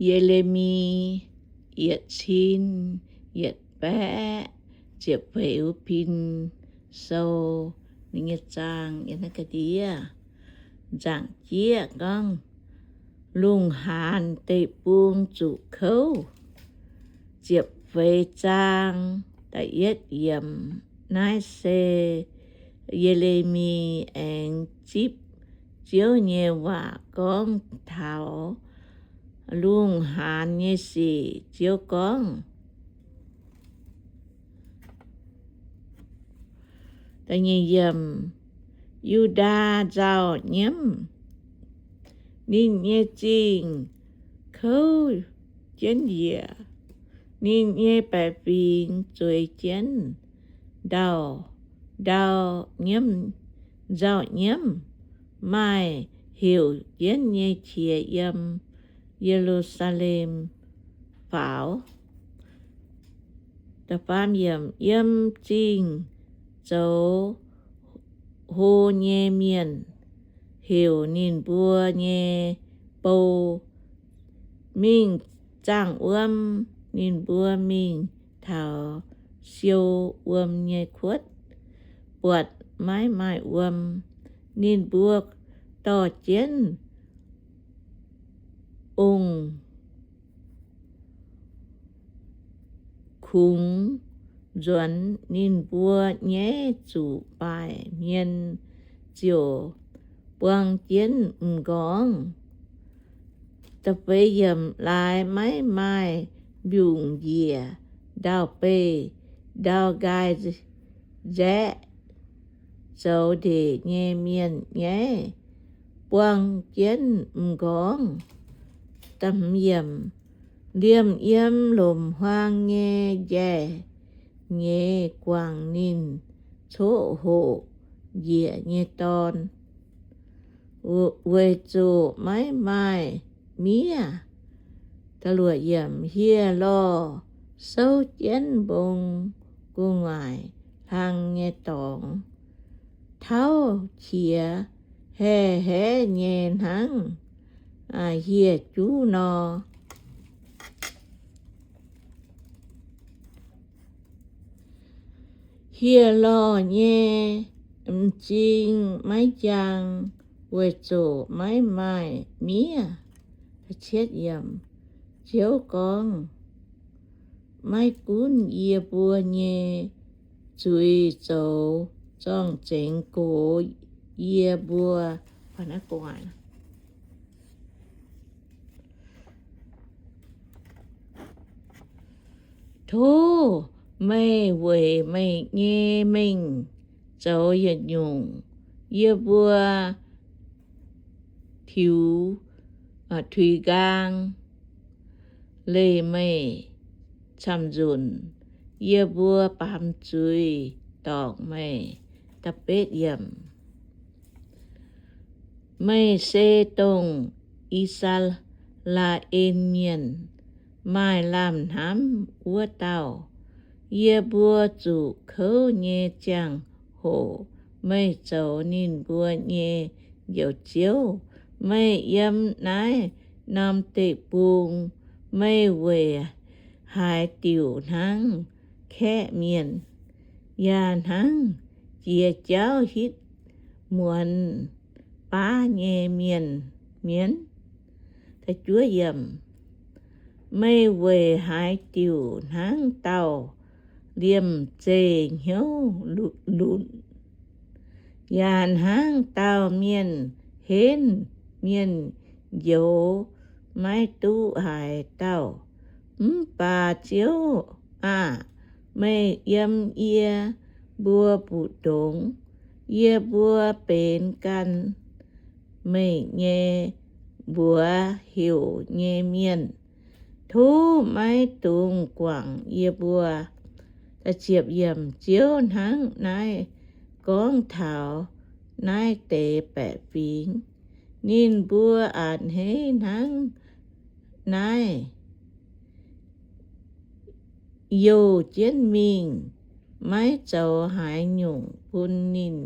Ye^le^mi yietc cin yietc baeqv ziepc feix pin sou, ninh nyei zaang yiem naaiv ga'ndiev. Nzaangc jieqv gorngv, Lungh Haanz Deic-Bung Zuqc Kouv. Ziepc feix zaang, da'yietv yiemc. Naaiv se Ye^le^mi aengx zipv Ziouv nyei waac gorngv taux lungh haanz nyei sic. Ziouv gorngv, Yu^ndaa nzauh nyiemv, ninh nyei zingh kouv jienv njiec, ninh nyei baeqc fingx zueiz jienv ndau, ndau nyiemv, nzauh nyiemv. Maaih heuc jienv nyei qiex yiem Ye^lu^saa^lem faaux. Yiem zingh zoux hlo nyei mienh heuc ninh mbuo nyei bou mingh zaangh wuom. Ninh mbuo mingh taux siou wuom nyei kuotv, buatc maiv maaih wuom. Ninh mbuo dorh jienv ong-kungx nzuonx ninh mbuo nyaiv zuqc baaic hmien, ziouc buang jienv m'nqorngv. Laaix maiv maaih mbiungc njiec ndau-beih, ndau nqaai nzaeqv, zoux ndeic nyei mienh nyaiv buang jienv m'nqorngv. Liemh yiem lomc-huaang nyei njaih nyeiz guangc ninh coqv hoqc njiec nyei dorn, weic zuqc maiv maaih miev. Hieh lorh souv jienv mbong gu'nguaaic hlang nyei dorngx, tauv qiex haev haev nyei hnangv hieh juv nor. Hieh lorh nyei m'zing maiv jaang, weic zuqc maiv maaih miev. Ziouv gorngv, Maiv gunv yie mbuo nyei zuiz zoux zorng-zengx gox yie mbuo. Tov meih weic meih nyei mengh zoux yietc nyungc yie mbuo tiux, tuix nqaang leih meih camv-nzunc, yie mbuo baamz zuiz dorngc meih. Meih se dongh I^saa^laa^en Mienh maaih lamh hnamv wuov dauh. Yie mbuo zuqc kouv nyei ziangh hoc meih zoux ninh mbuo nyei Njoux Ziouv. Meih yiem naaiv norm deic-bung, meih weic haaix diuc hnangv kaeqv mienh, yaac hnangv jiex jauv hitv muonz baav nyei mienh mienv? Meih weic haaix diuc hnangv dauh liemh zeih hnyouv lunc, yaac hnangv dauh mienh henv mienh njoux maiv duqv haaix dauh? Mv baac Ziouv aah! Meih yiem yie mbuo mbu'ndongx, yie mbuo benx gan meih nyei mbuox heuc nyei mienh. Tov maiv dungx guangc yie mbuo. Ziouv hnangv naaiv gorngv taux naaiv deix baeqc fingx. Ninh mbuo a'hneiv hnangv naaiv youh jienv mingh, maiv zoux haaix nyungc bun ninh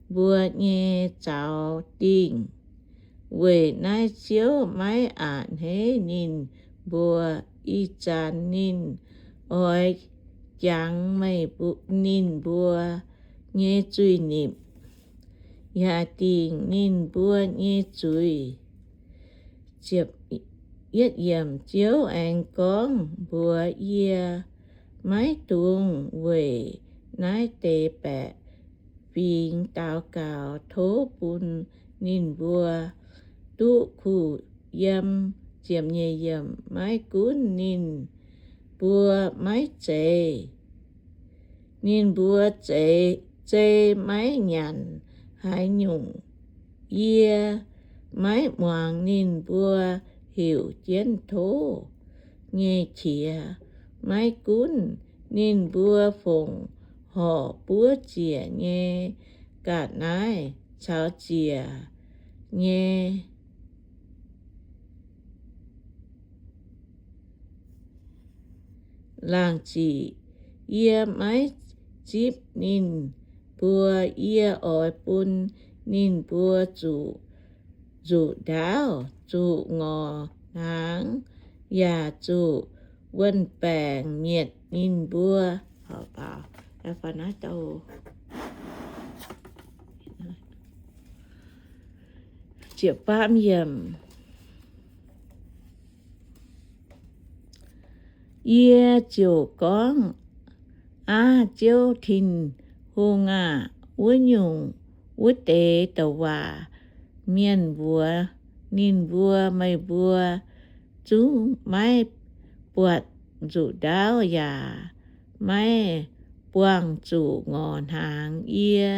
mbuo nyei zaux dingh. Weic naaiv Ziouv maiv a'hneiv ninh mbuo. Ih zanc ninh oix jangx meih mbu-, ninh mbuo nyei zuiz-nipc, yaac dingc ninh mbuo nyei zuiz. Ziouv aengx gorngv mbuox yie, maiv dungx weic naaiv deix baeqc fingx daux gaux tov bun ninh mbuo duqv kuh yiem. Maiv gunv ninh mbuo maiv zeiz, ninh mbuo zei, zei maiv nyanc haaix nyungc, yie maiv muangx ninh mbuo heuc jienv tov nyei qiex. Maiv gunv ninh mbuo fongc horc buov ziec nyei ga'naaiv caux ziec nyei laangz ziqc, yie maiv zipv ninh mbuo. Yie oix bun ninh mbuo zuqc nzuqc ndaauv, zuqc ngorc hnaangx, yaac zuqc wuon-baengc mietc ninh mbuo. Yie ziouc gorngv, Aav, Ziouv Tin-Hungh aah! Wuov nyungc, wuov deix douc waac mienh mbuox ninh mbuo, meih mbuo zungv maiv buatc nzuqc ndaauv yaac maiv buangh zuqc ngorc hnaangx. Yie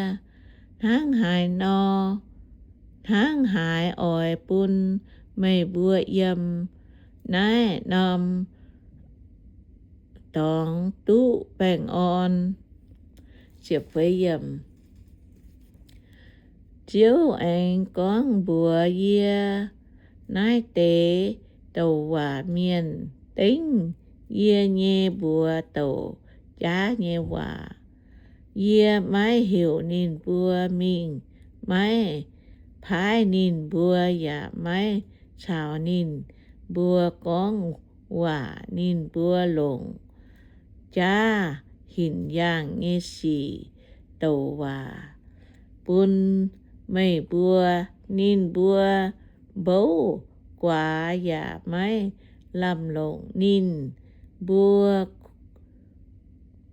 hnangv haaix nor, hnangv haaix oix bun meih mbuo yiem naaiv norm dorngx duqv baengh orn. Ziouv aengx gorngv mbuox yie, Naaiv deix douc waac mienh dengv yie nyei mbuox douc jaav nyei waac. Yie maiv heuc ninh mbuo mingh, maiv paaiv ninh mbuo, yaac maiv caux ninh mbuo gorngv waac. Ninh mbuo longc jaav hinc yaangh nyei sic douc waac bun meih mbuo. Ninh mbuo mbouv guaax yaac maiv lamh longc. Ninh mbuo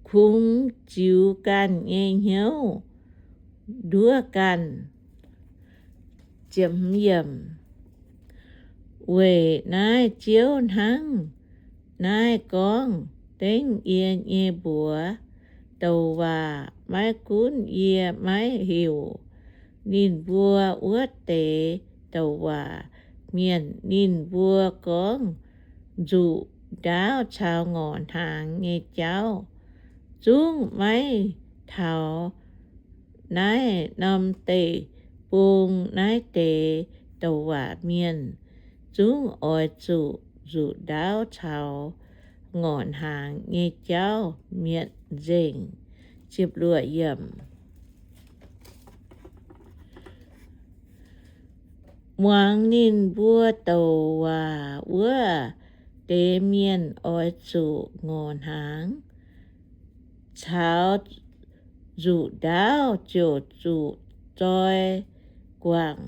kungx ziux ganh nyei hnyouv nduov ganh. Weic naaiv Ziouv hnangv naaiv gorngv dengv yie nyei mbuox douc waac. Maiv gunv yie maiv heuc ninh mbuo wuov deix douc waac mienh, ninh mbuo gorngv nzuqc ndaauv caux ngorc hnaangx nyei jauv zungv maiv taux naaiv norm deic-bung. Naaiv deix douc waac mienh zungv oix zuqc nzuqc ndaauv caux ngorc hnaangx nyei jauv mietc nzengc. Muangx ninh mbuo douc waac wuov deix mienh oix zuqc ngorc hnaangx caux nzuqc ndaauv, ziouc zuqc zoi guangc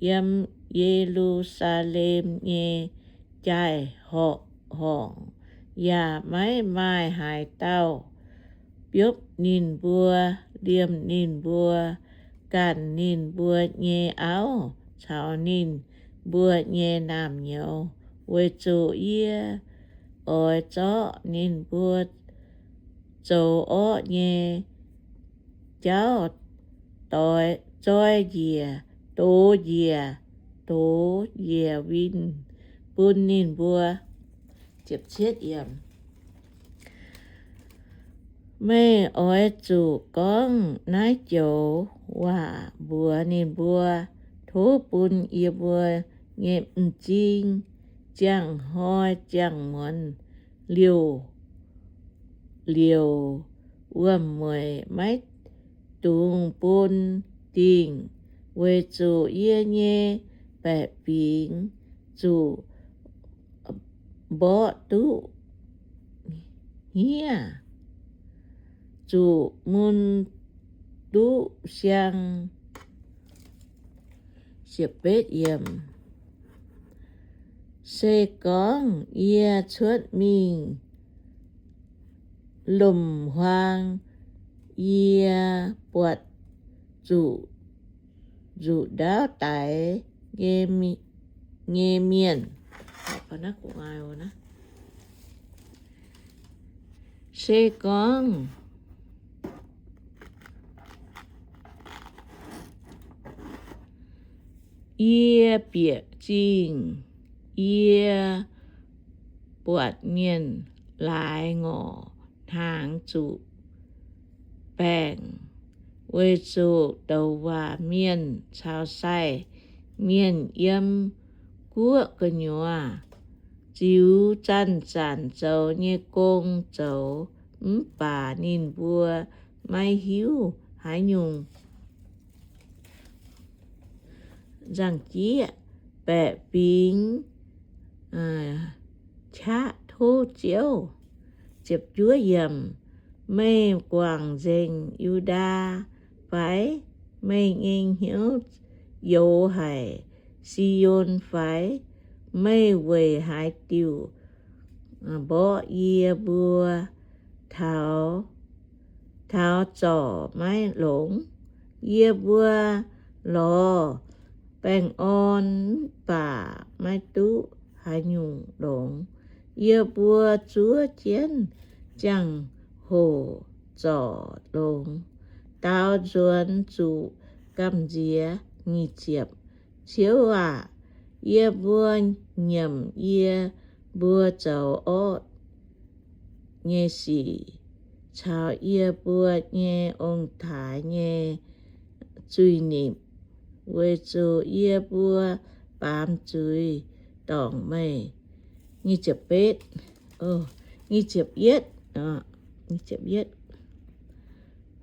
yiem Ye^lu^saa^lem nyei jaai-horngc, yaac maiv maaih haaix dauh biopv ninh mbuo, liemh ninh mbuo, ganh ninh mbuo nyei auv caux ninh mbuo nyei naamh nyouz, weic zuqc yie oix zorqv ninh mbuo zoux orqv nyei jauv doix, zoi njiec, dox njiec, dox njiec winh bun ninh mbuo. Meih oix zuqc gorngv naaiv joux waac mbuox ninh mbuo, tov bun yie mbuo nyei m'zing ziangh hnoi ziangh muonz liouc, liouc wuom-mueic, maiv dungx bun dingh, weic zuqc yie nyei baeqc fingx zuqc mborqv duqv hniev, zuqc mun duqv siang. Se gorngv yie cuotv mingh lomc huaang, yie buatc zuqc nzuqc ndaauv daix nyei mienh. Se gorngv yie bieqc zingh, yie buatc mienh laaix ngorc hnaangx zuqc baengc, weic zuqc douc waac mienh caux sai mienh yiem guoqv gu'nyuoz ziux zanc-zanc zoux nyei gong zoux, mv baac ninh mbuo maiv hiuv haaix nyungc. Nzangc-jieqv, baeqc fingx qaqv tov Ziouv. Meih guangc nzengc Yu^ndaa fai? Meih nyei hnyouv youx haic Si^on fai? Meih weic haaix diuc mborqv yie mbuo taux, taux zorc maiv longx? Yie mbuo lorz baengh orn mv baac maiv duqv haaix nyungc longx. Yie mbuo zuov jienv ziangh hoc zorc longx, daaux nzuonx zuqc gamh nziex. Nyic ziepc, Ziouv aah! Yie mbuo nyiemc yie mbuo zoux orqv nyei sic caux yie mbuo nyei ong-taaix nyei zuiz-nipc, weic zuqc yie mbuo baamz zuiz dorngc meih.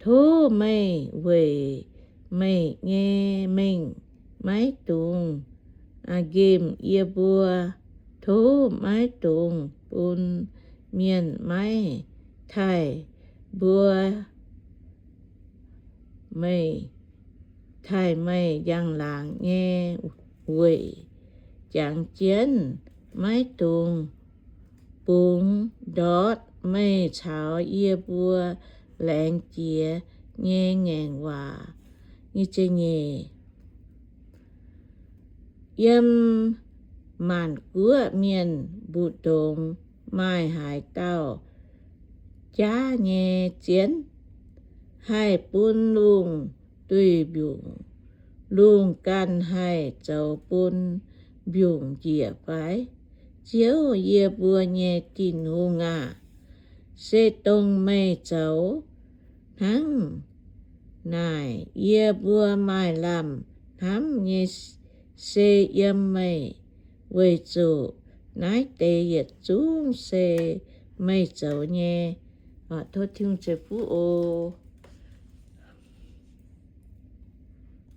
Tov meih weic meih nyei mengh maiv dungx nqemh yie mbuo. Tov maiv dungx bun mienh maiv taaih mbuo meih, taaih meih njang-laangc nyei weic. Jangx jienv maiv dungx bungx ndortv meih caux yie mbuo laengz jiex nyei ngaengc waac. Yiem maanc guoqv mienh mbu'ndongx maaih haaix dauh jaav nyei zien, haih bun lungh duih mbiungc, lungh ganh haih zoux bun mbiungc njiec fai? Ziouv, yie mbuo nyei Tin-Hungh aah! Se dongh meih zoux hnangv naaic, yie mbuo maaih lamh hnamv nyei se yiem meih, weic zuqc naaiv deix yietc zungv se meih zoux nyei. Tov Tin-Hungh ceix fuqv oc.